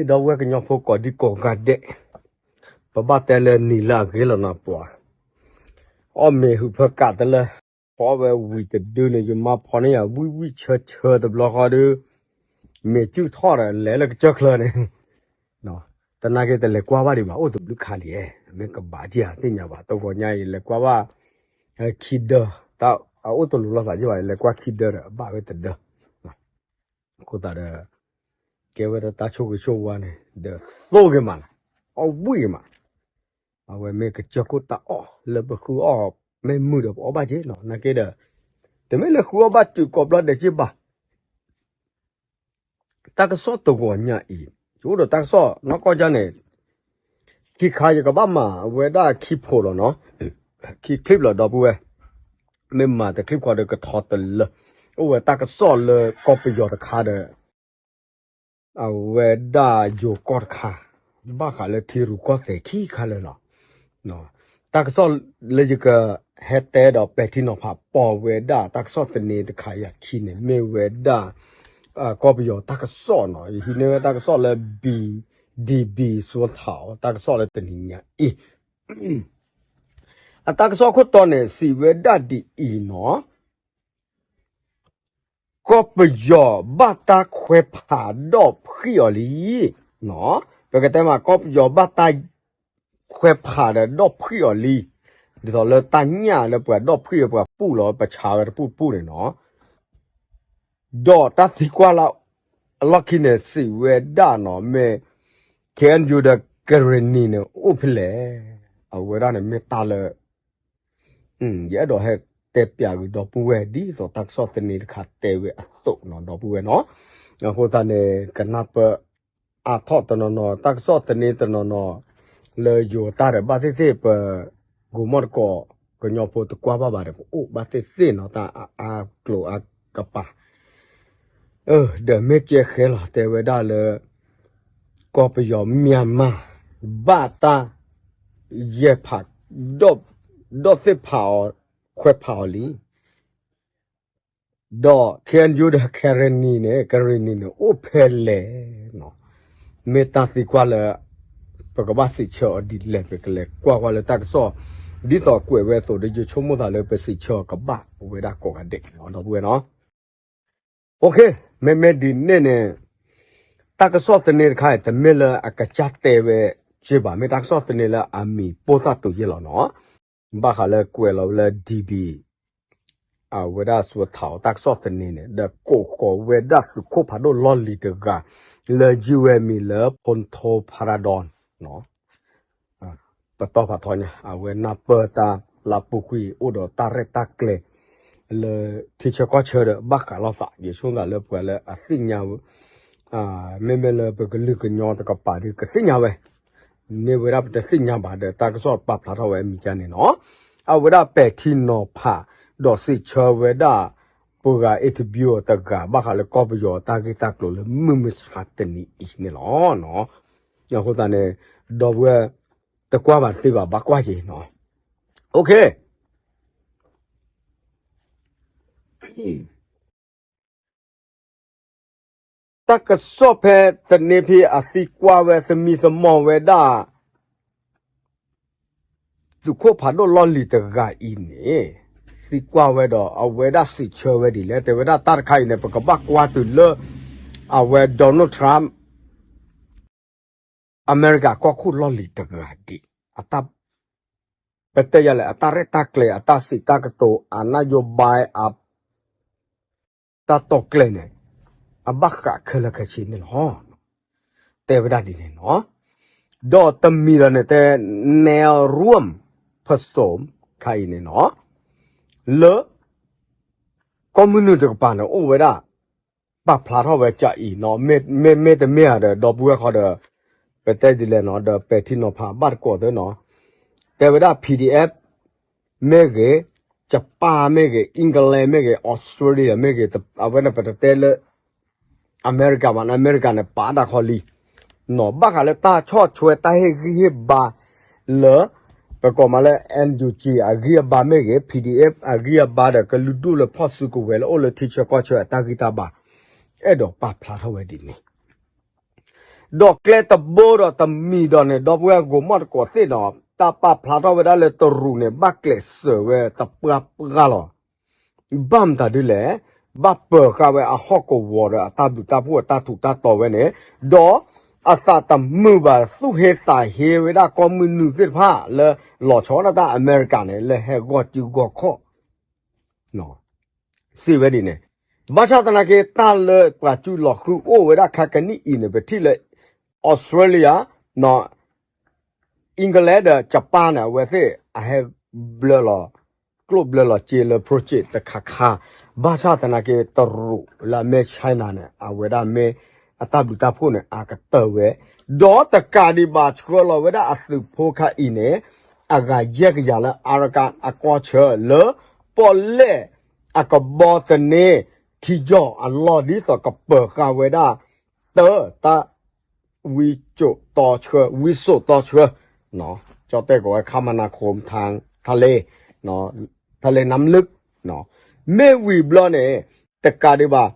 ဒီပုၢ်ဝဲၢ်ကညီဖိကိးဒံကိးဂၤဒဲး, ပဘၣ်တဲလၢနံၤလၢအဂ့ၤလီၤနီၤပှၤ, အီၣ်မ့ၤဟုးဖၢကးတလၢ, ဖီဝဲဝံၤတဒုန့ၣ် ယမါဖီန့ၢ်ယၤဝံၣ်ဝံၣ်ဆၢဆၢတဘျီဃီဒီး, မ့ၢ်စုၣ်ထီၣ်ဒီးလဲၤလၢကစၢၢ်ချၢန့ၣ်, တနာ်က့တလဲၤကွၢ်ဘၣ်ဒံးဘၣ် အိၣ်တဘျုးခါလံ, မ့ၢ်ကဘၣ်က့ၤဧါသ့ၣ်ညါဘၣ် တဂီၤညါအံၤလဲၤကွၢ်ဘၣ်, ခံဒၢ, တၢ်အအိၣ်တလူၤလိာ်သးက့ဘၣ် လဲၤကွၢ်ခံဒၢဒီး ဘၣ်ဝဲတဒၢ, အဃိသတးဒီး, ကဲဝဲဒၣ်တၢ်ဆိၣ်ဂ့ၤဆိၣ်ဝါန့ၣ် ဒီးသိၣ်ဂ့ၤမး, အီၣ်ဝံၣ်ဂ့ၤမး, အဝဲမ့ၢ်ကစၢၢ်ခိၣ်တၢ်အီၣ်လၢပဃုအီၣ်မ့ၢ်မုာ်ဒီးပအီၣ်ဘၣ်က့ၤနီၤ နာ်က့ဒီး, တမ့ၢ်လၢဃုအီၣ်ဘၣ်တုၤကိးဘျီဒဲးက့ၤဘၣ် တၢ်ကစီၣ်တဂီၤညါအံၤ, ယအိၣ်ဒီးတၢ်ကစီၣ်နီၢ်ကီၢ်ကါန့ၣ်, ခံခါယကဘၣ်မၤဝဲဒၣ်ခံဖိလီၤနီၤ, ခံ clip လီၤ ဒီပုၢ်ဝဲၢ်, မ့ၢ်မၤတ clip ဃီဒီးကထီတလၢ, အိၣ်ဝဲတၢ်ကစီၣ်လၢကီၢ်ပယီၤတခါဒီး အဝဲဒၣ်ယိၤကီၢ်တခါ, ဘၣ်ဃးလၢထံရူၢ်ကီၢ်သဲးခံခါလၢာ်လီၤ. တၢ်ကစီၣ်လၢယကဟဲတဲဒီးပဲာ်ထံနီၤဖး ပိာ်ဝဲဒၣ်တၢ်ကစီၣ်သန့တခါအံၤအခံန့ၣ် မ့ၢ်ဝဲဒၣ် ကီၢ်ပယီၤတၢ်ကစီၣ်နီၤ, ယဟံးန့ၢ်ဝဲတၢ်ကစီၣ်လၢ ဘံၣ် ဒံၣ်ဘံၣ် စူထီၣ် တၢ်ကစီၣ်လၢတနံၤညါအံၤ အတၢ်ကစီၣ်ခိၣ်တီန့ၣ် စံးဝဲဒၣ်ဒ်အံၤနီၤ, ကီၢ်ပယီၤဘၣ်တၢ်ခွဲးဖးဒီးဖှံၣ်အီၤလံ, ပကတဲမး ကီၢ်ပယီၤဘၣ်တၢ်ခွဲးဖးဒီးဒီးဖှံၣ်အီၤလံ, ဒ်သိးလၢတၢ်ညၣ်လၢပှၤဒီးဖှံၣ်အီၤ ပှၤပူၣ်လီၤ ပဆါဝဲတပူၣ်တပူၣ်န့ၣ်နီၤ ဒီးတၢ်သံကွၢ်လၢအလီၢ်ခံန့ၣ် စံးဝဲဒၣ်နီၤ မ့ၢ် ခ့ၣ်အဲၣ်ယူၣ် ဒီးကရ့ၣ်နံၤန့ၣ် အိၣ်ဖဲလဲၣ်, အဝဲဒၣ်န့ၣ်မ့ၢ်တၢ်လၢ ယအဲၣ်ဒိးဟဲတဲပျးဂ့ၤဒီပုၢ်ဝဲၢ် ဒ်သိးတၢ်ကစီၣ်သန့တခါတဲဝဲအသိးနီၤ ဒီပုၢ်ဝဲၢ်နီၤ, အဃိသတးန့ၣ် ကနၢ်ပၢၢ်အါထီၣ်တနီၤနီၤ တၢ်ကစီၣ်သန့တနီၤနီၤ လၢယိၤတၢ်ဒီးဘၣ်သ့ၣ်သ့ၣ် ပဂိၤမီၣ်တကိး ကညီဖိတကွၢ်ဘၣ်ဘၣ်ဒီး ပအိၣ်ဘၣ်သ့ၣ်သ့ၣ်နီၤ တၢ်အါအါကျိၤအါကပၤ ဒီးမ့ၢ်ကဲဃဲလီၤ တဲဝဲဒၣ်လၢ ကီၢ်ပယီၤ မၠၣ်မၢ် ဘၣ်တၢ် ယဲၢ်ဖး ဒီးသ့ၣ်ဖးအီၤ ခွဲးဖးအီၤလံ, ဒီး ခ့ၣ်အဲၣ်ယူၣ် ဒီးကရ့ၣ်နံၤန့ၣ် ကရ့ၣ်နံၤန့ၣ် အိၣ်ဖဲလဲၣ်နီၤ, မ့ၢ်တၢ်သံကွၢ်လၢ ပကဘၣ်စံးဆၢအီၤဒ်လဲၣ် ပကလဲၤကွၢ်ကွၢ်လၢတၢ်ကစီၣ် ဒ်သိးကွဲးဝဲအသိးဒီး ယဆိကမိၣ်သးလၢပစံးဆၢအီၤကဘၣ်ဝဲဒၣ်ကိးဂၤဒဲးနီၤ ဒီပုၢ်ဝဲၢ်နီၤ မ့မ့ၢ်ဒ်န့ၣ်န့ၣ် တၢ်ကစီၣ်သန့တခါအံၤ တမ့ၢ်လၢအကစၢ်တဲဝဲက့ဘၣ် မ့ၢ်တၢ်ကစီၣ်သန့လၢအမံၤပိၢ်သၣ်တုၤယဲၢ်လီၤနီၤ, ဘၣ်ဃးလၢကွဲးလီၤဝဲလၢ ဒံၣ်ဘံၣ် အဝဲဒၣ်စူထီၣ်တၢ်ကစီၣ်သန့န့ၣ် ဒီးကိးဃီၤဝဲဒၣ်သုးခိၣ်ဖးဒိၣ်လီၢ်လံၤတဂၤ လၢယုၢ်ဝဲမံၤလၢ ဖိထိဖရၤဒီ ပတီၢ်ဖးထီညါ အဝဲနၢ်ပၢၢ်တၢ်လၢပူၤကွံာ် အိၣ်ဒီးတၢ်ရဲၣ်တၢ်ကျဲၤ လၢထံဆၢကီၢ်ဆၢဒီး ဘၣ်ဃးလိာ်သး ယဆိကမိၣ်သးလၢပှၤလၢအသ့ၣ်ညါ မ့မ့ၢ်လၢပကလုာ်ကညီတကပၤဒီး ကသ့ၣ်ညါဝဲ မ့ၢ်ဝဲဒၣ်ပတသ့ၣ်ညါဘၣ်ဒီး တၢ်ကစီၣ်ပာ်ဖျါထီၣ်ဝဲအမံၤကါန့ၣ်နီၤ အဝဲဒၣ်ပဲာ်ထံနီၤဖး ဒီးစံးဆၢဝဲဒၣ် ပှၤဂၤ interview အီၤတဂၤ ဘၣ်ဃးလၢကီၢ်ပယီၤတၢ်ဂ့ၢ်တၢ်ကျိၤလၢမုၢ်မဆါတနံၤအံၤန့ၣ်လီၤ. အဃိသတးန့ၣ် ဒီပုၢ်ဝဲၢ် တကွၢ်ဘၣ်တသ့ဘၣ် ဘၣ်ကွၢ်က့ၤနီၤ OK တၢ်ကစီၣ်ဖဲသန့ဖဲအသံကွၢ်ဝဲသမံသမိးဝဲဒၣ် သုးခိၣ်ဖးဒိၣ်လီၢ်လံၤတဂၤအံၤန့ၣ် သံကွၢ်ဝဲဒီး အဝဲဒၣ်စံးဆၢဝဲဒ်လဲၣ် တဲဝဲဒၣ်တၢ်တခါအံၤန့ၣ် ပကဘၣ်ကွၢ်တုၤလၢ အဝဲ Donald Trump အမဲရကၤကီၢ်ခိၣ်လီၢ်လံၤတဂၤဒ် အတၢ် ပတဲယၤလဲၣ် အတၢ်ရဲၣ်တၢ်ကျဲၤ အတၢ်စံးတၢ်ကတိၤ အနယိဘၣ် အ တၢ်တိာ်ကျဲၤန့ၣ် အဘၣ်ဃးခဲလၢာ်ခဲဆ့န့ၣ်လီၤ. တဲဝဲဒၣ်ဒ်န့ၣ်နီၤ. ဒီးတမံၤဒီးန့ၣ်တဲ နဲရူမ် ဖစိမ် ခါအံၤန့ၣ်နီၤ လၢ ကီၢ်မုၢ်နုာ်တကပၤန့ၣ် အိၣ်ဝဲဒၣ် ပာ်ဖျါထီၣ်ဝဲကၠးအံၤနီၤ မ့မ့ၢ်တမ့ၢ်ဧါဒီး ဒီပုၢ်ဝဲၢ်ဃီဒီး ပတဲဒ်လဲၣ်နီၤ ဒီးပဲာ်ထံနီၤဖးဘၣ်တကိးသ့နီၤ တဲဝဲဒၣ် PDF မ့ၢ်ဂ့ၤ, ယပၣ်မ့ၢ်ဂ့ၤ, England မ့ၢ်ဂ့ၤ, Australia မ့ၢ်ဂ့ၤ, အဝဲန့ၣ်ပတတဲလၢ အမဲရကၤဘၣ်န့ၣ် အမဲရကၤန့ၣ် ပာ်ဒၣ်ခီလံ နီၤ ဘၣ်ဃးလၢတၢ်ဆီၣ်ထွဲတၢ်ဟ့ၣ်ဂံၢ်ဟ့ၣ်ဘါ လၢ ပကိးမးလၢ NUG အဂံၢ်အဘါမ့ၢ်ဂ့ၤ, PDF အဂံၢ်အဘါဒီး ကလုာ်ဒူၣ်လၢဖီၣ်စုကဝဲၤလၢအိၣ်လၢထံဆၢကီၢ်ဆၢအတၢ်ဂံၢ်တၢ်ဘါ အဲၣ်ဒိးပာ်ဖျါထီၣ်ဝဲဒ်န့ၣ် ဒီးကျဲတဘိဒီးတမံၤဒီးန့ၣ် ဒီပုၢ်ဝဲၢ်ကိးမီၣ်တကိးသ့ၣ်နီၤ တၢ်ပာ်ဖျါထီၣ်ဝဲဒၣ်လၢတရူးန့ၣ် ဘၣ်ကျဲးစၢးဝဲတပှၢ်ပှၢ်လီၤ. ဘၣ်မတၤဒ်လဲၣ်, ဘၣ်ပၢၤဃာ်ဝဲအဟီၣ်ကဝီၤဒီးအတၢ်ဘျုးတၢ်ဖှိၣ်အတၢ်ထူးတၢ်တီၤဝဲန့ၣ်, ဒီးအသးတမုာ်ဘၣ် သူၣ်ဟ့သးဟ့ဝဲဒၣ်ကီၢ်မုၢ်နုာ်သ့ၣ်တဖၣ်လၢလီၤဆီဒၣ်တၢ်အမဲရကၤန့ၣ် လၢဟဲဂီၢ်စုဂီၢ်ခီၣ် စံးဝဲဒ်န့ၣ်, ဘၣ်ဆၣ်သနာ်က့ တၢ်လၢပှၤစုလီၤဃုအိၣ်ဝဲဒၣ်ခါကနံၣ်အံၤန့ၣ် ပထံၣ်လၢ Australia, England ဒီး Japan န့ၣ် အဝဲသ့ၣ်အဟဲဘျၢလီၤ ကျိၣ်ဘျၢလီၤစ့လၢ project တခါခါ, ဘၣ်ဆၣ်သနာ်က့ တရူးလၢအမ့ၢ် China န့ၣ် အဝဲဒၣ်မ့ၢ်အတၢ်ဘျုးတၢ်ဖှိၣ်န့ၣ် အကတၢၢ်ဝဲ, ဒီးတကးဒံးဘၣ်ဆှၢလီၤဝဲဒၣ်အသုးဖိခါအံၤန့ၣ် အဂၤယဲၢ်ကယၤလၢ Arakan အကီၢ်ဆၢလၢ ပီၣ်လဲၣ်အကဘီသန့ ထံကီၢ်အလီၢ်ဒ်သိးကပၢၤဃာ်ဝဲဒၣ် တၢ် ဝံစိာ်တီဆှၢ, ဝံစိာ်တီဆှၢ, ကၠီတဲၣ်ကိးဝဲ คมนาคมทางทะเล, ทะเลน้ำลึก, မ့ၢ်ဝံၤဘျီန့ၣ် တကးဒံးဘၣ်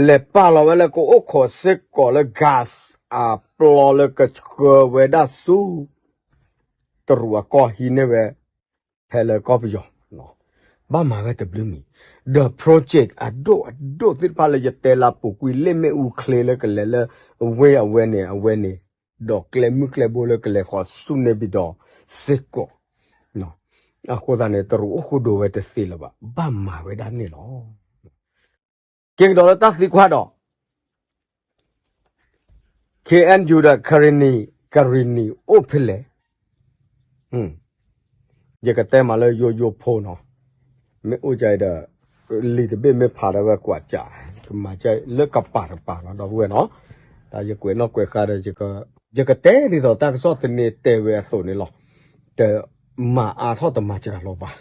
လဲၤပာ်လီၤဝဲလၢကအိၣ်ခိးစ့ၢ်ကီးလၢ gas အပျီလၢကဆှၢဝဲဒၣ်ဆူ တရူးအကီၢ်ဟံးန့ၢ်ဝဲ ဖဲလၢကီၢ်ပယီၤ, ဘၣ်မၤဝဲတဘျုးမံၤ, ဒီး project အဒိၣ်အဒိၣ်သ့ၣ်တဖၣ်လၢယတဲလၢပူၤကွံာ် လ့ၣ်မ့ၣ်အူချ့လၢကလဲၤလၢ ဝ့ၢ်အဝဲန့ၣ် အဝဲန့ၣ်, ဒီးကျဲမုၢ်ကျဲဘိလၢကလဲၤဃီၤဆူန့ၣ်ပဒီးစ့ၢ်ကီး, အဃိသတးန့ၣ် တရူးအိၣ်ဃူဒိးဝဲတသ့လၢၤဘၣ်, ဘၣ်မၤဝဲဒၣ်န့ၣ်လီၤ. က့ၤကဒီးလၢတၢ်သံကွၢ်ဒီး KNU ဒီး ကရံၣ်နံၣ်, ကရံၣ်နံၣ်အိၣ်ဖဲလဲၣ်, ယကတဲမးလၢယိယိဖိနီၤ, မ့ၢ်အိၣ်ကဒီး လံာ်တဘ့ၣ်မ့ၢ်ဖးဒီးဝဲကွၢ်ကး, ကမၤကလၢကပၤတပၤနီၤ ဒီပုၢ်ဝဲၢ်နီၤ, တၢ်ယကွဲးနီၣ်ကွဲးဃါဒီး ယကတဲဒ်သိးတၢ်ကစီၣ်သန့တဲဝဲအသိးန့ၣ်လီၤ, တမၤအါထီၣ်တမၤစှၤလီၤဘၣ်,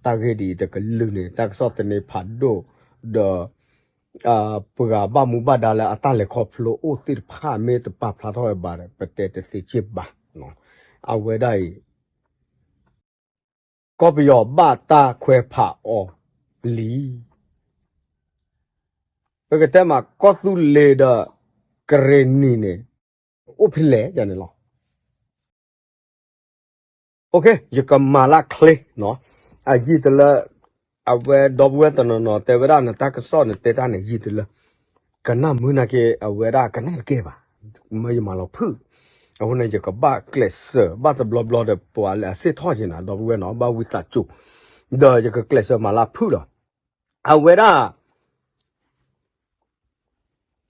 တၢ်ဂ့ၢ်ဒ်အံၤတကလုာ်န့ၣ် တၢ်ကစီၣ်သန့ဖးဒိၣ်, ဒီး ပှၤဘၣ်မူဘၣ်ဒါလၢအတၢ်လဲၤခီဖျိအိၣ်သ့ၣ်တဖၣ်မ့ၢ်တပာ်ဖျါထီၣ်ဝဲဘၣ်ဒီး ပတဲတသ့စ့ၢ်ဘၣ်, အဝဲဒၣ်အံၤ ကီၢ်ပယီၤဘၣ်တၢ်ခွဲးဖးအီၤလံ, ပကတဲမး ကီၢ်သူလ့ၤဒီး ကရ့ၣ်နံၣ်န့ၣ် အိၣ်ဖဲလဲၣ်ယၤန့ၣ်လီၤ. ယကမၤလၢချ့, အယံာ်တလၢ, အဝဲဒီပုၢ်ဝဲၢ်တနီၤနီၤတဲဝဲဒၣ်န့ၣ် တၢ်ကစီၣ်န့ၣ်တဲတၢ်န့ၣ်ယံာ်တလၢ, ကနၣ်မုာ်နာ်က့ အဝဲဒၣ်ကနၣ်တကဲဘၣ်, မၢယမၤလီၤဖုၣ်, အဃိန့ၣ် ယကဘၣ်ကျဲးစၢး ဘၣ်တဘျီဘျီဒီး ပှၤလၢအစ့ၣ်ထီၣ်က့ၤနၤ ဒီပုၢ်ဝဲၢ်နီၤ ဘၣ်ဝံသးစူၤ, ဒီးယကကျဲးစၢးမၤလၢဖုၣ်လီၤ. အဝဲဒၣ်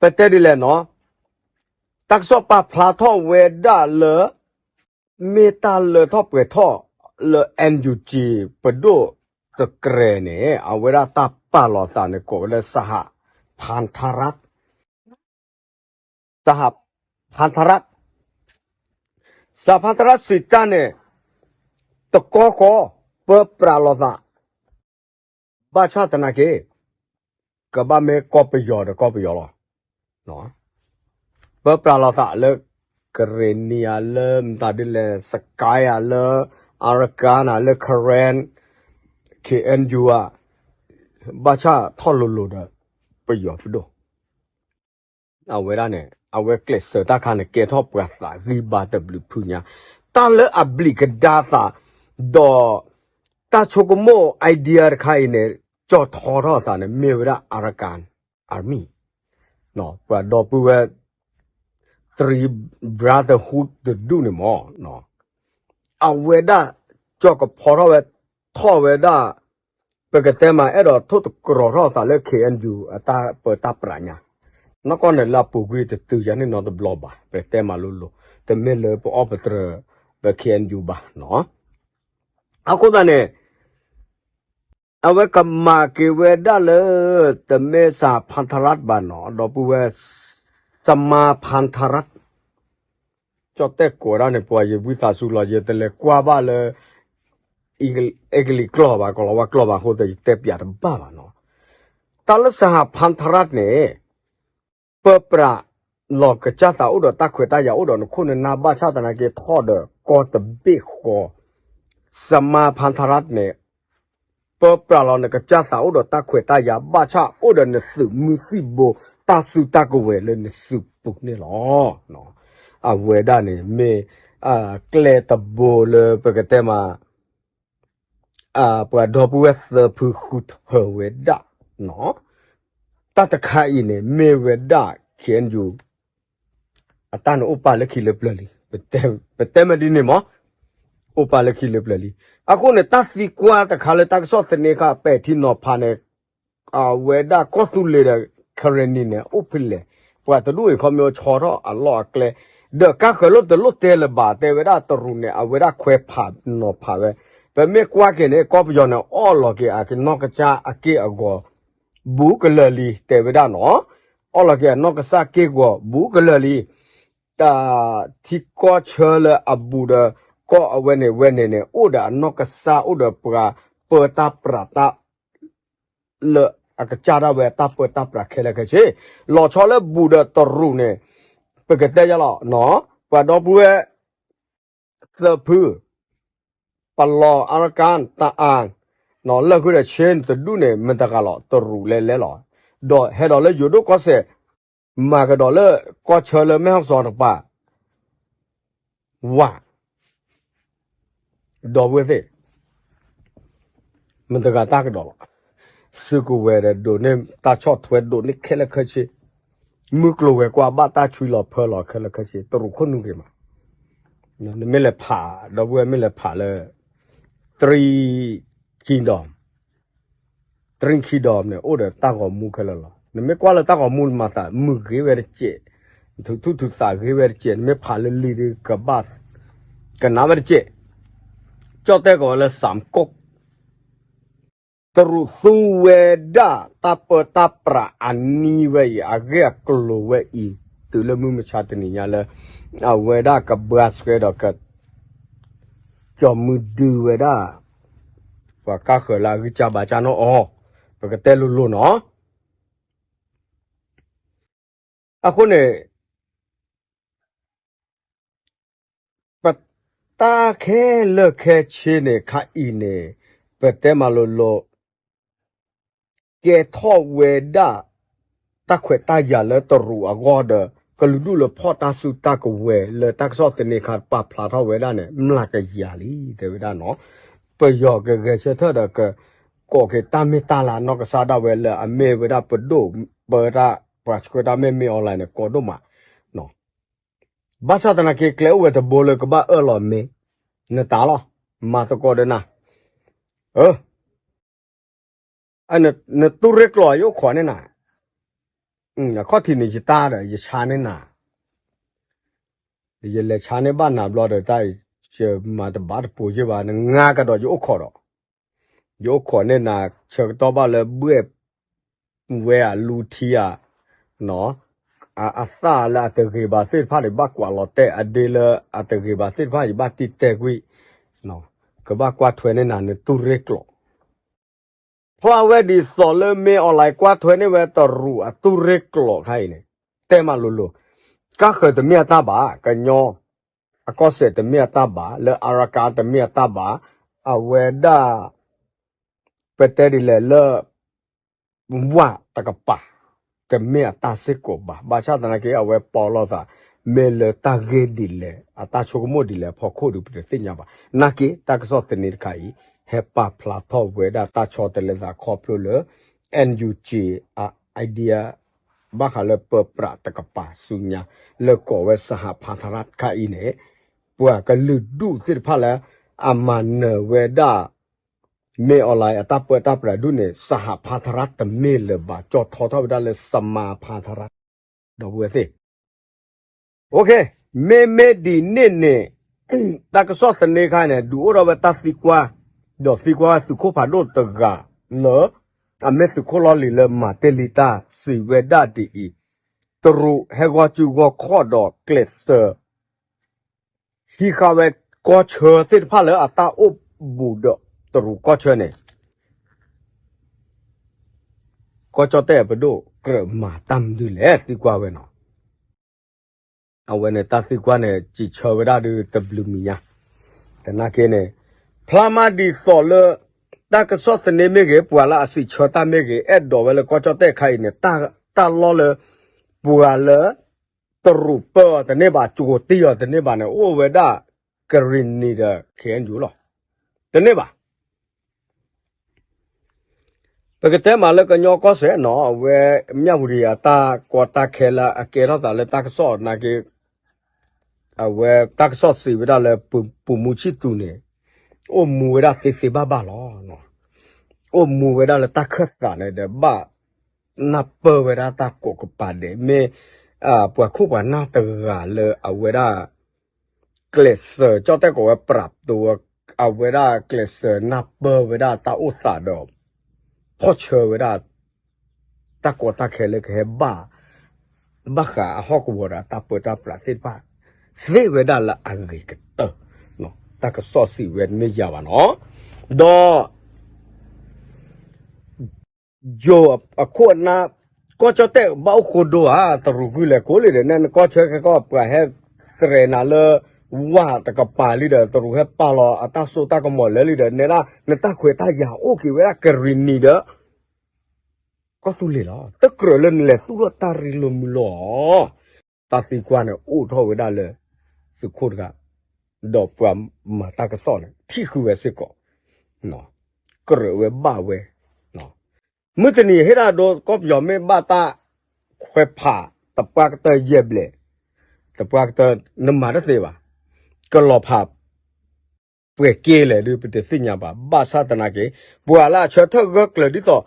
ပတဲဒ်လဲၣ်နီၤ, တၢ်ကစီၣ်ပာ်ဖျါထီၣ်ဝဲဒၣ်လၢ မ့ၢ်တၢ်လၢထီၣ်ပှဲၤထီၣ်လၢ NUG ပဒိၣ်သကြဲးန့ၣ် အဝဲဒၣ်တၢ်ပာ်လီၤသးန့ၣ် ကိးဝဲလၢ စဟ ဖၣ်ထရၣ်, စဟ ဖၣ်ထရၣ်, စဟ ဖၣ်ထရၣ်စံးတၢ်န့ၣ် တကီၢ်ဃီ ပၢပြးလိာ်သး ဘၣ်ဆၣ်သနာ်က့ ကဘၣ်မ့ၢ်ကီၢ်ပယီၤဒီးကီၢ်ပယီၤလီၤ. ပၢပြးလိာ်သးလၢ ကရ့ၣ်နံၣ်ဧါ လၢမတၤဒ်လဲၣ် စကဲဧါ လၢ Arakan ဧါ လၢ Karen, KNU ဧါ, ဘၣ်ဆၣ်ထီၣ်လိၤလိၤဒီး ပယီၤပဒိၣ် အဝဲဒၣ်န့ၣ် အဝဲကျဲးစၢးတၢ်ခါန့ၣ် ကဲထီၣ်ပှၤသးဂံၢ်ဘါတဘျုးဖုညါ, တၢ်လၢအဘျံးကဒါသး ဒီး တၢ်ဆိကမိၣ် idea တခါအံၤန့ၣ် ကၠီၣ်ထီထီၣ်အသးန့ၣ် မ့ၢ်ဝဲဒၣ် Arakan Army, ပှၤဒီပုၢ်ဝဲၢ် Three Brotherhood တဒူၣ်န့ၣ်မး အဝဲဒၣ် ကၠီၣ်ကဖီထီၣ်ဝဲ ထီၣ်ဝဲဒၣ် ပကတဲမး အဲၣ်ဒိးထိၣ်သတြီၤထီၣ်အသးလၢ KNU အတၢ်ပၢတၢ်ပြးညါ, နီၢ်ကီၢ်န့ၣ်လၢအပူၤကွံာ်တတုၤယၤန့ၣ်နီတဘျီဘၣ်, ပတဲမးလိၤလိၤ, တမ့ၢ်လၢပအီၣ်ပတြၢၤ ပ KNU ဘၣ်နီၤ. အဃိသတးန့ၣ် အဝဲကမၤက့ၤဝဲဒၣ်လၢ တမ့ၢ် စဟ ဖၣ်ထရၣ် ဘၣ်နီၤ, ဒီပုၢ်ဝဲၢ် စမါဖၣ်ထရၣ် ကၠီၣ်တဲၣ်ကိးဒၣ်န့ၣ် ပှၤယဝံသးစူၤလီၤ ယတလဲၤကွၢ်ဘၣ်လၢ အဲကလံးကျိာ်ဘၣ် ကီၤလၤဝါကျိာ်ဘၣ်အဃိသတး ယတဲပၠးတဘၣ်ဘၣ်နီၤ. တၢ်လၢ စဟ ဖၣ်ထရၣ် န့ၣ် ပၢပြးလီၤကစၢ်သးအိၣ်ဒီးတၢ်ခွဲးတၢ်ယာ်အိၣ်ဒီးနခိၣ်နနၢ်ဘၣ်ဆၣ်သနာ်က့ထီၣ်ဒီးကီၢ်တဘ့ၣ်ဃီ, စမါဖၣ်ထရၣ် န့ၣ် ပၢပြးလီၤနကစၢ်သးအိၣ်ဒီးတၢ်ခွဲးတၢ်ယာ်ဘၣ်ဆၣ်အိၣ်ဒီးနသုးမုၢ်သံၣ်ဘိ တၢ်စုတၢ်ကဝဲၤလၢနစုပူၤ အဝဲဒၣ်ကဘၣ်အိၣ်ဒီးတၢ်ပၢတၢ်ပြးလၢအပူၤန့ၣ်လီၤ. အဝဲဒၣ်န့ၣ်မ့ၢ် ကျဲတဘိလၢပကတဲမး ပှၤဒီပုၢ်ဝဲၢ်သၢဖုဃုထၢဝဲဒၣ် တၢ်တခါအံၤန့ၣ် မ့ၢ်ဝဲဒၣ် ခ့ၣ်အဲၣ်ယူၣ် အတၢ်န့ၣ်အိၣ်ပာ်လၢခံလၢပျၢၤလံ. ပတဲမ့ၢ်ဒ်န့ၣ်မး, အိၣ်ပာ်လၢခံလၢပျၢၤလံ. အဃိန့ၣ် တၢ်သံကွၢ်တခါလၢတၢ်ကစီၣ်သန့ခါ ပဲာ်ထံနီၤဖးန့ၣ် အဝဲဒၣ်ကီၢ်သူလ့ၤဒီး Karenni န့ၣ် အိၣ်ဖဲလဲၣ်. ပှၤတဒူၣ်အံၤခီမ့ၢ်ဆီထီၣ်အလီၢ်အကျဲ ဒီးကါဃၢၤလိၣ်တလိၣ်တဲလၢၤဘၣ် တဲဝဲဒၣ်တရူးန့ၣ် အဝဲဒၣ်ခွဲးဖးနီၤဖးဝဲ. ပမ့ၢ်ကွၢ်က့ၤန့ၣ် ကီၢ်ပယီၤန့ၣ် အီၣ်လီၤက့ၤအနီၢ်ကစၢ်အက့ၢ်အဂီၤ ဘူးကလၢာ်လံ တဲဝဲဒၣ်နီၤ. အီၣ်လီၤက့ၤအနီၢ်ကစၢ်က့ၢ်ဂီၤ ဘူးကလၢာ်လံ. တၢ်ထံကီၢ်ဆၢလၢအဘူးဒီး ကီၢ်အဝဲန့ၣ်ဝဲန့ၣ်န့ၣ် အိၣ်ဒီးအနီၢ်ကစၢ် အိၣ်ဒီးပှၤပၢတၢ်ပြးတၢ် လၢအကစၢ်ဒၣ်ဝဲအတၢ်ပၢတၢ်ပြးခဲလၢာ်ခဲဆ့, လီၤဆီလၢဘူးဒီးတရူးန့ၣ် ပကတဲယလီၤ, ပှၤဒီပုၢ်ဝဲၢ်သၢဖု ပလီၤအါရကၣ်တအါ လၢာ်ဃုာ်ဒီး Chin တဒူၣ်န့ၣ် မတၤတဂၤလီၤ တရူးလဲၤလဲၤလီၤ. ဒီးဟဲဒီးလၢယိၤဒိၣ်ကီၢ်စဲၣ် မၤကဒီးလၢကီၢ်ဆၢလၢမဲၢ်ဟီၣ်စီၤတပၤ ဝး ဒီပုၢ်ဝဲၢ်သ့ၣ် မတၤတဂၤတၢ်ကဒီးလီၤ. စုကဝဲၤဒီးဒိးန့ၢ်တၢ်ဆီၣ်ထွဲ ဒိးန့ၢ်ခဲလၢာ်ခဲဆ့, မုၢ်ကျိၤဝဲၤကွာ်ဘၣ်တၢ်ဆွံလီၤဖၢလီၤခဲလၢာ်ခဲဆ့ တရူးခိၣ်နူာ်ဂ့ၤမး. နမ့ၢ်လဲၤဖး ဒီပုၢ်ဝဲၢ်မ့ၢ်လဲၤဖးလၢ Three Kingdom, Three Kingdom န့ၣ် အိၣ်ဒီးတၢ်ဂီၤမူခဲလၢာ်လီၤ. နမ့ၢ်ကွၢ်လၢတၢ်ဂီၤမူ နမၤသးမုာ်ဂ့ၤဝဲတစဲး, နထူးထူးသးဂ့ၤဝဲတစဲး, နမ့ၢ်ဖးလၢလံာ်ဒီး ကဘၣ်ကနၣ်ဝဲတစဲး. ကၠီၣ်တဲၣ်ကိးဝဲလၢ စၣ်ကိၣ် တရူးသူဝဲဒၣ်တၢ်ပၢတၢ်ပြးအနံၤဝဲအံၤ အဂ့ၢ်အကျိၤဝဲအံၤ တုၤလၢမုၢ်မဆါတနံၤညါလၢ အဝဲဒၣ်ကဘှါဆှဲဒီးက ကၠီၤမုၢ်ဒုဝဲဒၣ် ပှၤကါဃၢၤလၢအဂံၢ်စၢ်ဘါစၢ်နီၢ်အီၤ, ပကတဲလိၤလိၤနီၤ. အဃိန့ၣ် ပတၢ်ခဲလၢာ်ခဲဆ့န့ၣ် ခါအံၤန့ၣ် ပတဲမးလိၤလိၤ ကဲထီၣ်ဝဲဒၣ် တၢ်ခွဲးတၢ်ယာ်လၢတရူးအဂီၢ်ဒီး ကလုာ်ဒူၣ်လၢဖီၣ်တၢ်စုတၢ်ကဝဲၤလၢတၢ်ကစီၣ်သန့ခါပာ်ဖျါထီၣ်ဝဲဒၣ်န့ၣ် မျးကယၤလံ တဲဝဲဒၣ်နီၤ. ပယီၤကဂဲၤဆၢထၢၣ်ဒီးက ကိးက့ၤတၢ်မ့ၢ်တၢ်လၢအနီၢ်ကစၢ်ဒၣ်ဝဲလၢအမ့ၢ်ဝဲဒၣ်ပဒိၣ်ပၢတၢ်ပှၤဆှၢတၢ်မ့ၢ်မ့ၢ် online န့ၣ် ကိးဒိၣ်မး ဘၣ်ဆၣ်သနာ်က့ ကျဲအိၣ်ဝဲတဘိလၢကဘၣ်အၢၣ်လီၤမ့ၢ် နတၢ်လီၤ, မၤသကိးဒီးနၤ, နတူၢ်ရ့ၣ်ကျိာ်ယအိၣ်ခိးန့ၢ်နၤ, အခီၣ်ထံးန့ၣ် ယတၢ်ဒီး ယဆါန့ၢ်နၤ, ယလဲၤဆါန့ၢ်ဘၣ်နၤဘျီဒီး တၢ်ယမၤတဘၣ်တပိၤယ့ၢ်ဘၣ် နငါကဒီးယအိၣ်ခိးဒီး ယအိၣ်ခိးန့ၢ်နၤ ဆၢကတီၢ်ဘၣ်လၢဘှဲၣ်ဝဲအလူထံဧါ, အသၣ်လၢအတဂ့ၤဘၣ်သ့ၣ်တဖၣ်န့ၣ် ယဘၣ်ကွၢ်လီၤတဲာ် အဒ့လၢအတဂ့ၤဘၣ်သ့ၣ်တဖၣ် ယဘၣ်တံၢ်တဲာ်ကွံာ်, ကဘၣ်ကွၢ်ထွဲန့ၢ်နၤ နတူၢ်ရ့ၣ်ကျိာ် ဖျါဝဲဒ်သိးလၢမ့ၢ် online ကွၢ်ထွဲန့ၢ်ဝဲတရူးအတူၢ်ရ့ၣ်ကျိာ်ခါအံၤန့ၣ်, တဲမးလိၤလိၤ, ကါဃၢၤတမ့ၢ်အတၢ်ဘၣ်, ကညီအကီၢ်စဲၣ်တမ့ၢ်အတၢ်ဘၣ်, လၢအါရကါတမ့ၢ်အတၢ်ဘၣ်, အဝဲဒၣ် ပတဲဒ်လဲၣ်လၢ ဝၢ်တကပၤ တမ့ၢ်အတၢ်စ့ၢ်ကီးဘၣ်. ဘၣ်ဆၣ်သနာ်က့ အဝဲပီလီၤသး မ့ၢ်လၢတၢ်ဂ့ၢ်ဒ်လဲၣ် အတၢ်ဆိကမိၣ်ဒ်လဲၣ်အဖီခိၣ်ဒီး ပတသ့ၣ်ညါဘၣ်. နာ်က့ တၢ်ကစီၣ်သန့တခါအံၤ ဟဲပာ်ဖျါထီၣ်ဝဲဒၣ်တၢ်ဆီတလဲသးခီဖျိလၢ NUG အ idea ဘၣ်ဃးလၢပၢပြးတကပၤဆူညါ လၢကိးဝဲ စဟဖါသရၣ် ခါအံၤန့ၣ် ပှၤကလုာ်ဒူၣ်သ့ၣ်တဖၣ်လၢ အမၤနၢၤဝဲဒၣ် မ့ၢ် online အတၢ်ပၢတၢ်ပြးဒူၣ်န့ၣ် စဟဖါသရၣ် တမ့ၢ်လၢၤဘၣ် ကၠီၣ်ထီထီၣ်ဝဲဒၣ်လၢ စမဖါသရၣ် ဒီပုၢ်ဝဲၢ်သ့ၣ်. မ့မ့ၢ်ဒ်န့ၣ်န့ၣ် တၢ်ကစီၣ်သန့ခါန့ၣ် ဒုးအိၣ်ထီၣ်ဝဲတၢ်သံကွၢ် ဒီးသံကွၢ်ဝဲသုးခိၣ်ဖးဒိၣ်တဂၤလၢ အမ့ၢ်သုးခိၣ်လီၢ်လံၤလၢမၤတ့ၢ်လံတၢ် စံးဝဲဒၣ်ဒ်အံၤ, တရူးဟဲဂီၤစုဂီၤခီၣ်ဒီးကျဲးစၢး ဟံးဃာ်ဝဲကီၢ်ဆၢသ့ၣ်တဖၣ်လၢအတၢ်အိၣ်ဘူးဒီးတရူးကီၢ်ဆၢန့ၣ် ကီၢ်ကၠီၣ်တဲၣ်အပဒိၣ်ကြၢးမၤတၢ်မနုၤလဲၣ် သံကွၢ်ဝဲနီၤ. အဝဲန့ၣ်တၢ်သံကွၢ်န့ၣ် စံးဆၢဝဲဒၣ်ဒုးတဘျုးမံၤညါ, သနာ်က့န့ၣ် ဖျါမးဒ်သိးလၢ တၢ်ကစီၣ်သန့မ့ၢ်ဂ့ၤ ပှၤလၢအစံးဆၢတၢ်မ့ၢ်ဂ့ၤ အဲၣ်ဒိးဝဲလၢကီၢ်ကၠီၣ်တဲၣ်ခါအံၤန့ၣ် တၢ်လီၢ်လၢ ပှၤလၢ တရူးပၢအီၤတန့ၢ်ဘၣ် ကၠိတံၢ်အီၤတန့ၢ်ဘၣ်န့ၣ် အိၣ်ဝဲဒၣ် ကရံၣ်နံၤဒီး ခ့ၣ်အဲၣ်ယူၣ်လီၤ. တန့ၢ်ဘၣ် ပကတဲမးလၢကညီကီၢ်စဲၣ်နီၤ အဝဲ မၠၣ်ဝတံၤအတၢ်ကီတၢ်ခဲလၢအကဲထီၣ်သးလၢတၢ်ကစီၣ်နာ်က့ အဝဲတၢ်ကစီၣ်စံးဝဲဒၣ်လၢ ပူၤမူဆံၣ်သူန့ၣ် အိၣ်မူဝဲဒၣ်သ့သ့ဘၣ်ဘၣ်လီၤ. အိၣ်မူဝဲဒၣ်လၢတၢ်ခၢၣ်သးန့ၣ်ဒီး ဘၣ်နၢ်ပၢၢ်ဝဲဒၣ်တၢ်ကိးကပၤဒဲး မ့ၢ် ပှၤခိၣ်ပှၤနၢ်တဂၤလၢအဝဲဒၣ် ကျဲးစၢး ကၠီၣ်တဲၣ်ကိးဝဲ ပြးတိ အဝဲဒၣ်ကျဲးစၢးနၢ်ပၢၢ်ဝဲဒၣ်တၢ်အိၣ်သးဒီး ဖီၣ်ဆၢဝဲဒၣ် တၢ်ကီတၢ်ခဲလၢကဟဲဘၣ် ဘၣ်ဃးအဟီၣ်ကဝီၤဒီးတၢ်ပၢတၢ်ပြးသ့ၣ်တဖၣ် သ့ဝဲဒၣ်လၢအဂ့ၤကတၢၢ် တၢ်ကစီၣ်စံးဝဲတမ့ၢ်ယၤဘၣ်နီၤ ဒီး ယိၤအခိၣ်အနၢ် ကီၢ်ကၠီၣ်တဲၣ်ဘၣ်အိၣ်ဃိဒိဧါ တရူးဂုၢ်လဲၤကိးလံဒီး နဲနကီၢ်ဆၢခဲကီၢ် ပှၤဟဲသရဲးနၤလၢ ဝၢ်တကပၤလံဒီး တရူးဟဲပာ်လီၤအတၢ်စိတၢ်ကမီၤလၢာ်လံဒီး နဲဒၣ်နတၢ်ခွဲးတၢ်ယာ်အိၣ်က့ၤဝဲဒၣ်ကရံၣ်နံၤဒီး ကီၢ်သူလ့ၤလီၤ. တကြၢးလၢနလဲၤသူၣ်ထီၣ်တၢ်ရ့လိာ်မုာ်လိာ်အီၤ တၢ်သံကွၢ်န့ၣ်အိၣ်ထီၣ်ဝဲဒၣ်လၢ သုးခိၣ်တဂၤ ဒီးပှၤမၤတၢ်ကစီၣ်န့ၣ် ထံၣ်ဃုာ်ဝဲစ့ၢ်ကီး ကြၢးဝဲဘၣ်ဝဲ မုၢ်တနံၤဟ့ၣ်တၢ်ဒိ ကီၢ်ပယီၤမ့ၢ်ဘၣ်တၢ်ခွဲးဖး တပှၢ်ကတၢၢ်ယဲၢ်ဘျဲၣ် တပှၢ်ကတၢၢ် နမၤတသ့ဘၣ် ကလီၤဖး ပှဲၤက့လဲၣ်ဒုး ပတသ့ၣ်ညါဘၣ် ဘၣ်ဆၣ်သနာ်က့ ပှၤလၢအဆၢထၢၣ်ဂၢၢ်ကျၢၤဒ်သိး ခ့ၣ်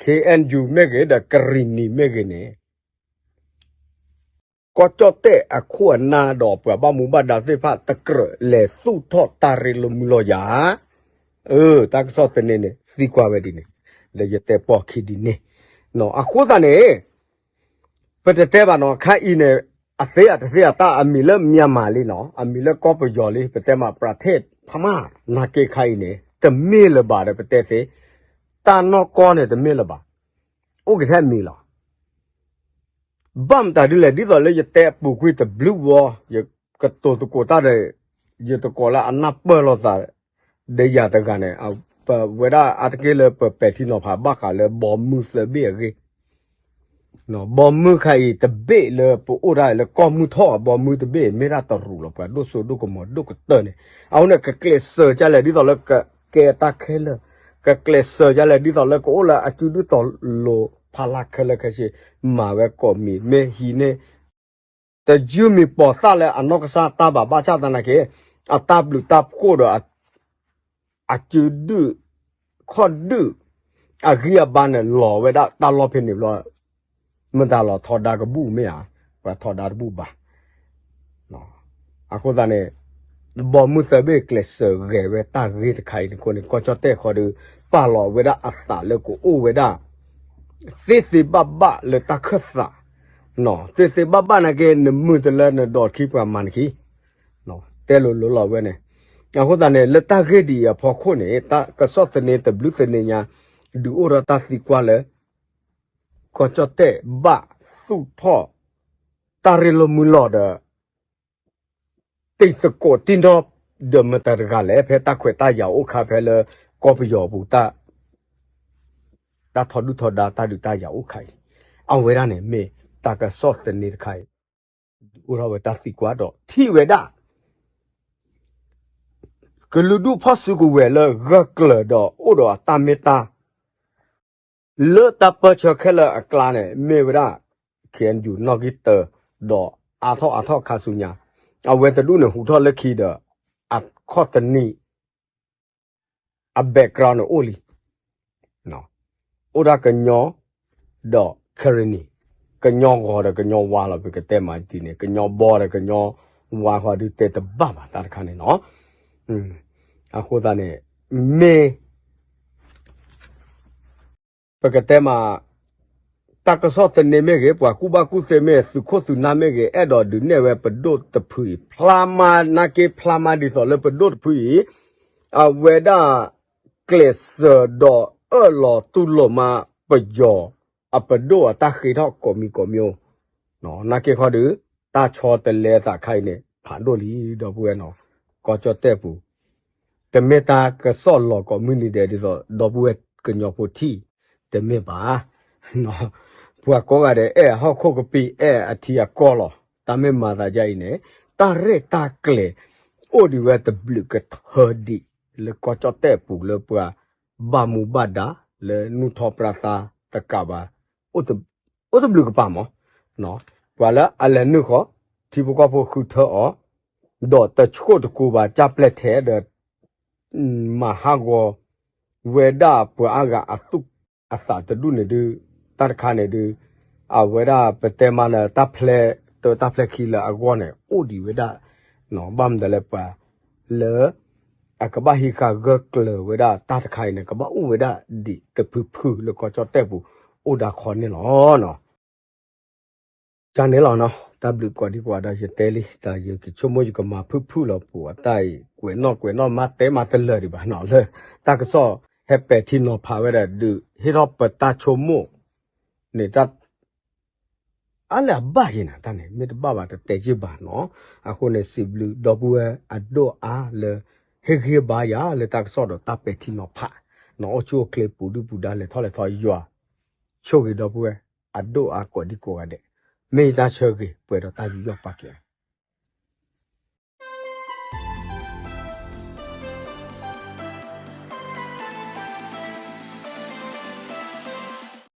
အဲၣ်ယူၣ်မ့ၢ်ဂ့ၤ ဒီးကရံၣ်နံၤမ့ၢ်ဂ့ၤန့ၣ် ကီၢ်ကၠီၣ်တဲၣ်အခိၣ်အနၢ်ဒီးပှၤဘၣ်မူဘၣ်ဒါသ့ၣ်တဖၣ် တကြၢးလဲၤသူၣ်ထီၣ်တၢ်ရ့လိာ်မုာ်လိာ်ယၤ အၢ တၢ်ကစီၣ်သန့န့ၣ် သံကွၢ်ဝဲဒ်န့ၣ် ဒီးယတဲပိာ်ခံဒ်န့ၣ် အဃိသတးန့ၣ် ပတတဲဘၣ်နီၤ ခါအံၤန့ၣ် အသ့အတသ့အတၢ်အမံၤလၢ မြန်မာ လံနီၤ အမံၤလၢကီၢ်ပယီၤလံ ပတဲမး ပြၤထ့ၣ်ဖမၣ် နာ်က့ခါအံၤန့ၣ် တမ့ၢ်လၢၤဘၣ်ဒီး ပတဲသ့ တၢ်နီၢ်ကီၢ်န့ၣ်တမ့ၢ်လၢၤဘၣ် အိၣ်က့ၤထဲအမံၤလီၤ ဘၣ်မတၤဒ်လဲၣ် ဒ်သိးလၢယတဲအပူၤကွံာ်တဘျုးဝီ ယကတိၤသကိးတၢ်ဒီး ယတကိးလၢအနၢ်ပၢၢ်လိာ်သး ဒီးယၤတဂၤန့ၣ် ပဝဲဒၣ်အါတက့ၢ်လၢပပဲာ်ထံနီၤဖးဘၣ်ဃးလၢဘီမုၢ်သၢဘ့ၣ်အဂ့ၢ် ဘီမုၢ်ခါအံၤတဘ့ၣ်လၢပအိၣ်ဒၣ်လၢကီၢ်မုၢ်ထီၣ် ဘီမုၢ်တဘ့ၣ် မ့ၢ်ဒၣ်တရူးလီၤ ပှၤဒိၣ်စိဒိၣ်ကမီၤဒိၣ်ကတၢၢ်န့ၣ် အဃိန့ၣ် ကကျဲးစၢးကလဲၣ် ဒ်သိးလၢကကဲတၢ်ခဲလၢာ် ကကျဲးစၢးကလဲၣ် ဒ်သိးလၢကအိၣ်လၢအစုဒုၣ်တီၤလိၤ ဖးလၢ်ခဲလၢာ်ခဲဆ့ မၤဝဲကိးမံၤ မ့ၢ်ဟံးန့ၢ် တယုၢ်မံၤပိာ်သၣ်လၢအနီၢ်ကစၢ်တၢ်ဘၣ် ဘၣ်ဆၣ်သနာ်က့ အတၢ်ဘျုးတၢ်ဖှိၣ်ဒီး အစုဒုၣ် ခီၣ်ဒုၣ် အဂံၢ်အဘါန့ၣ် လီၤဝဲဒၣ်တၢ်လီၢ်ဖဲန့ၣ်ဘျီ မတၤလီၤထီဒါကဘူၣ်မ့ၢ်ဧါ, ပှၤထီဒါတဘူၣ်ဘၣ်. အဃိသတးန့ၣ် ဘီမုၢ်သၢဘ့ၣ်ကျဲးစၢးဂဲၤဝဲတၢ်ဂ့ၢ်တခါအံၤန့ၣ်အဃိန့ၣ် ကီၢ်ကၠီၣ်တဲၣ်ဃီဒီး ပာ်လီၤဝဲဒၣ်အသးလၢကအိၣ်ဝဲဒၣ် သ့သ့ဘၣ်ဘၣ်လၢတၢ်ခၢၣ်သး, သ့သ့ဘၣ်ဘၣ်နာ်က့ နမုာ်တလၢနဒီးခံပှၤမၤနခံ တဲလိၤလိၤလီၤဝဲန့ၣ်. အဃိသတးန့ၣ် လၢတၢ်ဂ့ၢ်ဒ်အံၤအဖီခိၣ်န့ၣ် တၢ်ကစီၣ်သန့တဘျုးသန့ညါ ဒုးအိၣ်ဒီးတၢ်သံကွၢ်လၢ ကီၢ်ကၠီၣ်တဲၣ်ဘၣ်သူၣ်ထီၣ် တၢ်ရ့လိာ်မုာ်လိာ်ဒီး တံၤသကိးတံၢ်နီၣ်ဒီးမတၤတဂၤလဲၣ် ဖဲတၢ်ခွဲးတၢ်ယာ်အိၣ်ခါဖဲလၢ ကီၢ်ပယီၤပူၤ တၢ်ထီဒုၣ်ထီဒါတၢ်ဒုးတၢ်ယၤအိၣ်ခါအံၤ, အဝဲဒၣ်န့ၣ်မ့ၢ်တၢ်ကစီၣ်သန့တခါအံၤ ဒုးအိၣ်ထီၣ်ဝဲတၢ်သံကွၢ်ဒီးထံၣ်ဝဲဒၣ် ကလုာ်ဒူၣ်ဖီၣ်စုကဝဲၤလၢဂၢၢ်ကျၢၤဒီးအိၣ်ဒီးအတၢ်မ့ၢ်တၢ် လၢတၢ်ပၢဆှၢခဲလၢာ်အကျါန့ၣ် မ့ၢ်ဝဲဒၣ် ခ့ၣ်အဲၣ်ယူၣ် နီၣ်ဂံၢ်တၢ ဒီးအါထီၣ်အါထီၣ်ခါဆူညါ အဝဲတဒူၣ်န့ၣ်ဟူးထီၣ်လၢခံဒီး အခီၣ်သနံး အ background န့ၣ်အိၣ်လံ အိၣ်ဒၣ်ကညီ ဒီး Karenni ကညီဂီၤဒီးကညီဝါလီၤ ပကတဲမးဒ်န့ၣ် ကညီဘီဒီးကညီဝါဃီဒုးတဲတဘၣ်ဘၣ်တၢ်တခါန့ၣ်နီၤ. အဃိသတးန့ၣ် မ့ၢ် ပကတဲမး တၢ်ကစီၣ်သန့မ့ၢ်ဂ့ၤ ပှၤကူၣ်ဘၣ်ကူၣ်သ့မ့ၢ်ဂ့ၤ သုးခိၣ်သုးနၢ်မ့ၢ်ဂ့ၤ အဲၣ်ဒိးဒုးနဲၣ်ဝဲပဒိၣ်တဖုအံၤ ဖျါမးနာ်က့ဖျါမးဒ်သိးလၢပဒိၣ်တဖုအံၤ အဝဲဒၣ် ကျဲးစၢးဒီးအၢၣ်လီၤတူၢ်လိာ်မး ပယီၤအပဒိၣ်အတၢ်ဃ့ထီၣ်ကိးမံၤကိးမံၤ နာ်က့ခီဒုး တၢ်ဆီတလဲသးခါအံၤန့ၣ် ဖးဒိၣ်လံ ဒီပုၢ်ဝဲၢ်နီၤ ကီၢ်ကၠီၣ်တဲၣ်ပူၤ တမ့ၢ်တၢ်ကစီၣ်လီၤကိးမုၢ်နံၤဒဲးဒ်သိး ဒီပုၢ်ဝဲၢ်ကညီဖိထံၣ် တမ့ၢ်ဘၣ်. ပှၤကိးဂၤဒဲး အဲၣ်အဟီၣ်ခိၣ်ကပံာ် အဲၣ်အထံအကီၢ်လီၤ. တၢ်မ့ၢ်မၤသးဒ်အံၤန့ၣ် တၢ်ရဲၣ်တၢ်ကျဲၤ အိၣ်ဒံးဝဲတဘျုးကထၢဒံး လၢကီၢ်ကၠီၣ်တဲၣ်ပူၤလၢပှၤဘၣ်မူဘၣ်ဒါ လၢနူၢ်ထီၣ်ပြၣ်သါတကးဘၣ် အိၣ်တဘျုးကပၤမး, ပှၤလၢအလဲၤနုာ်ဃီၤ ထံဖိကီၢ်ဖိဃုထၢအီၤ ဒီးတဆိၣ်တကိၤဘၣ်ကၢ်ပျဲၢ်ထဲဒီး မၤဟးဂီၤဝဲဒၣ်ပှၤအါဂၤအသူၣ်အသးတဒူၣ်န့ၣ်ဒုး တၢ်တခါန့ၣ်ဒုး အဝဲဒၣ်ပတဲမးလၢတၢ်ဖျဲး တၢ်ဖျဲးခံလၢအဂီၢ်န့ၣ် အိၣ်ဒံးဝဲဒၣ် ဘၣ်မနုၤလဲၣ်ပှၤ လၢ အကဘၣ်ဟံးဃာ်ဂၢၢ်ကျၢၤဝဲဒၣ်တၢ်တခါအံၤန့ၣ် ကဘၣ်အိၣ်ဝဲဒၣ်ဒံးတဖုဖုလၢကီၢ်ကၠီၣ်တဲၣ်ပူၤ အိၣ်ဒၣ်ခီန့ၣ်လီၤ. ကန့ၣ်လီၤနီၤ တၢ်ဘျုးကိးဒံကိးဂၤဒီးယတဲလံ တၢ်ယကဆိကမိၣ်ယကမၤဖုၣ်ဖုၣ်လီၤပူၤအတၢ်အံၤ ကွဲးနီၣ်ကွဲးနီၣ်မၤတဲမၤတလၢာ်ဒံးဘၣ်နီၤ လၢတၢ်ကစီၣ်ဟဲပဲာ်ထံနီၤဖးဝဲဒၣ်ဒုး ဟ့ၣ်ထီၣ်ပတၢ်ဆိကမိၣ်န့ၣ် တၢ် အါလၢအဘၣ်က့ၤနၤတၢ်န့ၣ် မ့ၢ်တဘၣ်ဘၣ်တတဲက့ၤဘၣ်နီၤ. အဃိန့ၣ် စံးဘျုးဒီပုၢ်ဝဲၢ်အဒိၣ်အါလၢ ဟ့ၣ်ဂံၢ်ဘါယၤလၢတၢ်ကစီၣ်ဒီးတၢ်ပဲာ်ထံနီၤဖး နီၤ အိၣ်ဆူၣ်အိၣ်ချ့ပူၤဒုၣ်ပူၤဒါ လဲၤထီၣ်လဲၤထီယွၤ ဆိၣ်ဂ့ၤဒီပုၢ်ဝဲၢ်အဒိၣ်အါကိးဒံကိးဂၤဒဲး မ့ၢ်ယတၢ်ဆၢဂ့ၤ ပှဲၤဒီးတၢ်ယူးယီၣ်ပာ်ကဲ